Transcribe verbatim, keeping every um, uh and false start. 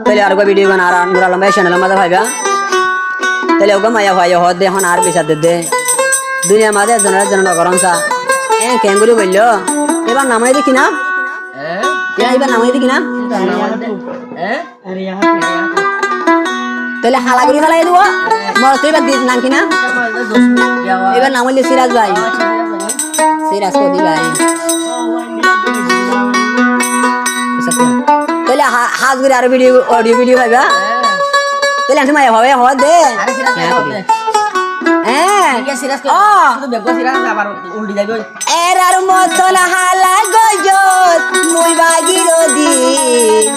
Tóile areggúa video gán añárar Nur Alom bái channel or mazé faiba. Tóile uggúa maiyafuaye hoódde, ehón añár bisar dedde. Duniyar mazé ekzonore ekzone no gorón sa. Eén keéngorí boilló? Íbar nam óilde ki nam? Eé? Íbar nam óilde ki nam? Íbar nam óilde, eé? Tóile hala gorí félai dibo. Morot íbar di-, nam ki nam? Íbar nam óilde Siras bái. Siras Kodi bái. Tóile ha-, hás gorí aró video, audio video faiba. Tóile aññí maiyafuaye hoódde. Eé. Ó. Erar moton hala goijjot mui bagir din.